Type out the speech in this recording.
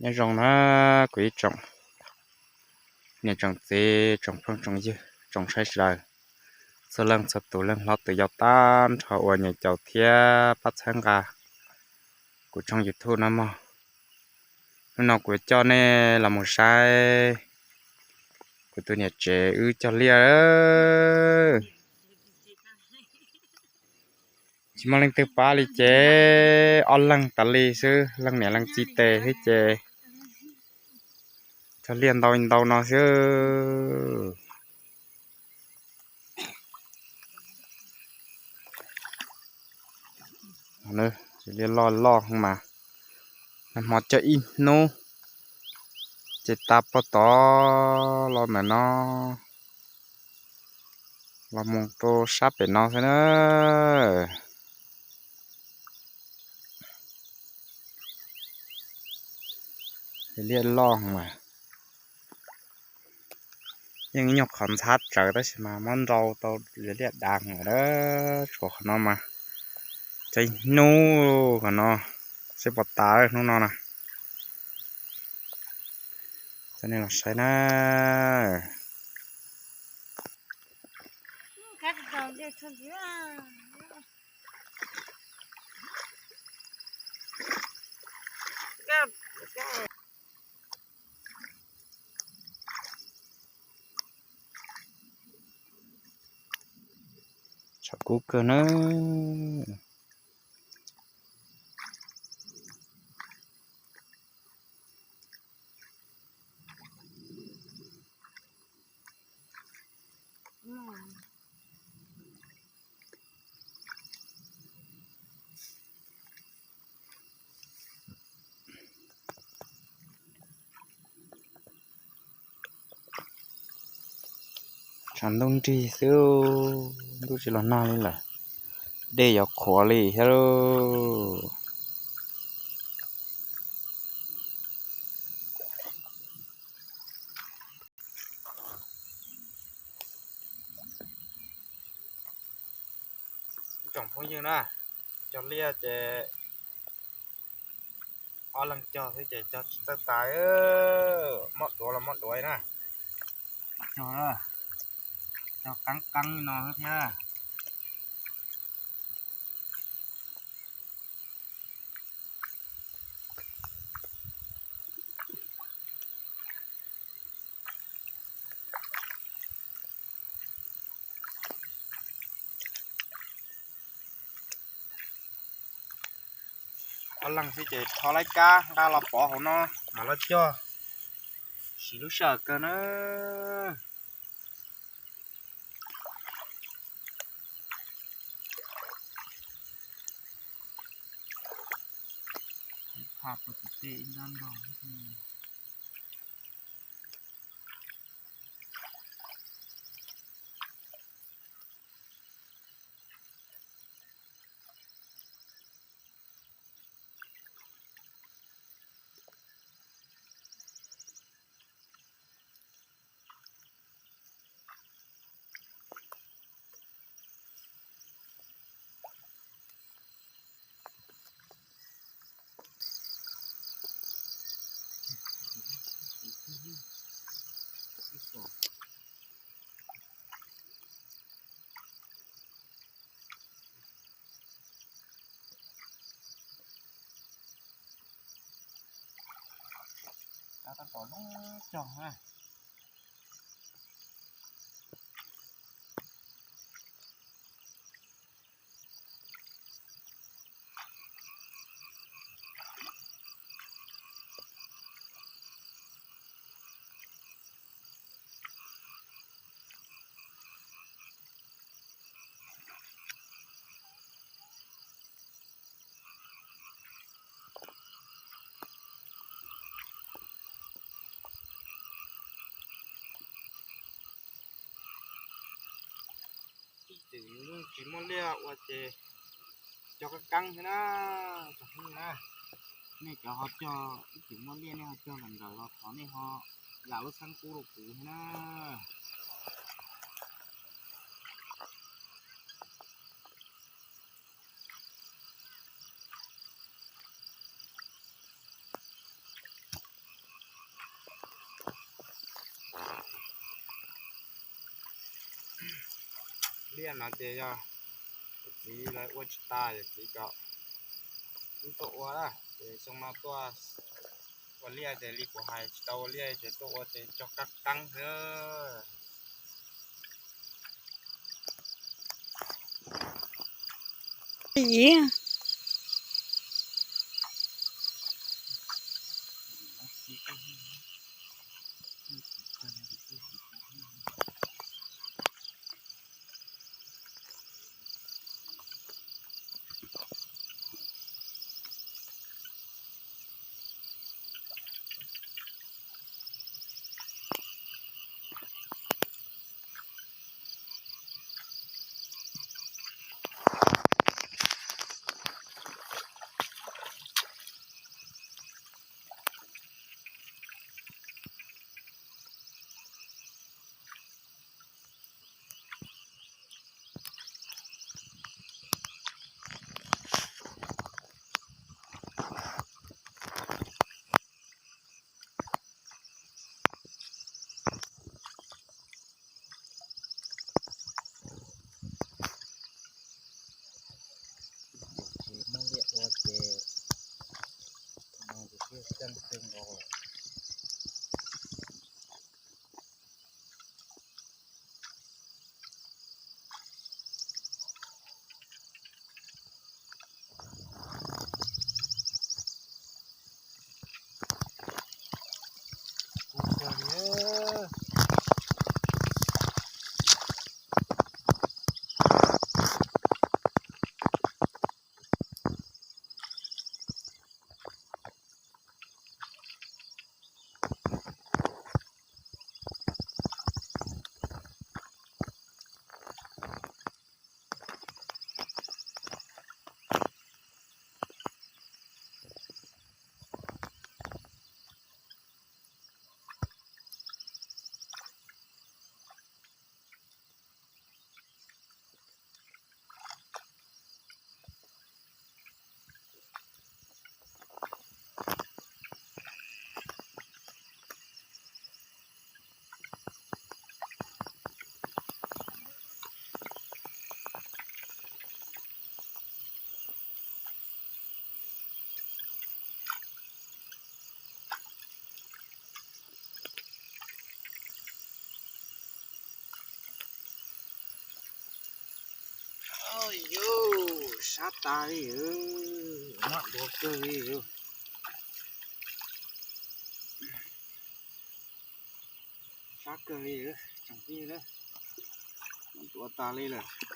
Nyob zoo na kuv ib tsoom niam tsoom txiv, tsoom phooj tsoom ywg, tsoom saib sawv daws, txhua leej txhua tus, leej hlob tus yau, tag nrho uas nyiam caum thiab pab txhawb nqa kuv tshooj YouTube no mog. Hnub no kuv coj nej los mus saib kuv tus niam tsev wb cog liaj. Tsis muaj leej twg pab li ces ob leeg tas li xwb, leej niam leej txiv tes xwb ces cog liaj ntau ntau no xwb. Liaj loj loj mas, nag hmo cog ib hnub ces tas pog tod los ntawm no, los mus rau sab pem no xwb na. Liaj loj mas, yeej ib nyuag qhov ntxhab tsawv tab sis mas muab nrau tau liaj dav lawm. Tshuav qhov no mas cog ib hnub, qhov no seb puas tas hnub no na. Coj nej los saib na. Tshav kub kawg na. Tshav ntuj nrig xwb, ntuj tsis los nag li lawm, dej yuav qhuav li thiab lauj. Ib tsoom phooj ywg na, cog liaj ces ob leeg cog xwb ces cog tsis txawj tas, mob duav los mob duav na. Cog, cog qeeb qeeb li no thiab. Ob leeg xwb ces rho laib kab nqa los pov hauv no mam los cog, siv lub sij hawm kawg na. Tab tom lub cog na. Ib txwm tsis muaj liaj ua ces cog qeeb qeeb thiab na, tsoom phooj ywg na. Nej cov ho cog ib txwm muaj liaj nej ho cog ntawm ntawd los thov nej ho zam lub txhawb kub rau kuv thiab na. Liaj no ces yog yawm txiv lawv ua tsis tas, yawm txiv kom wb tuaj ua na, ces xyoo no tuaj ua liaj ces li kuv hais tsis tau ua liaj ces tuaj ua ces cog kab qeeb xwb. Ces muab liaj ua ces no ces twb xeeb xeeb nkaus lawm. Yus, sab tas li, maj duav kawg li. Sab kawg li, tsoom phooj ywg, maj duav tas li lawm.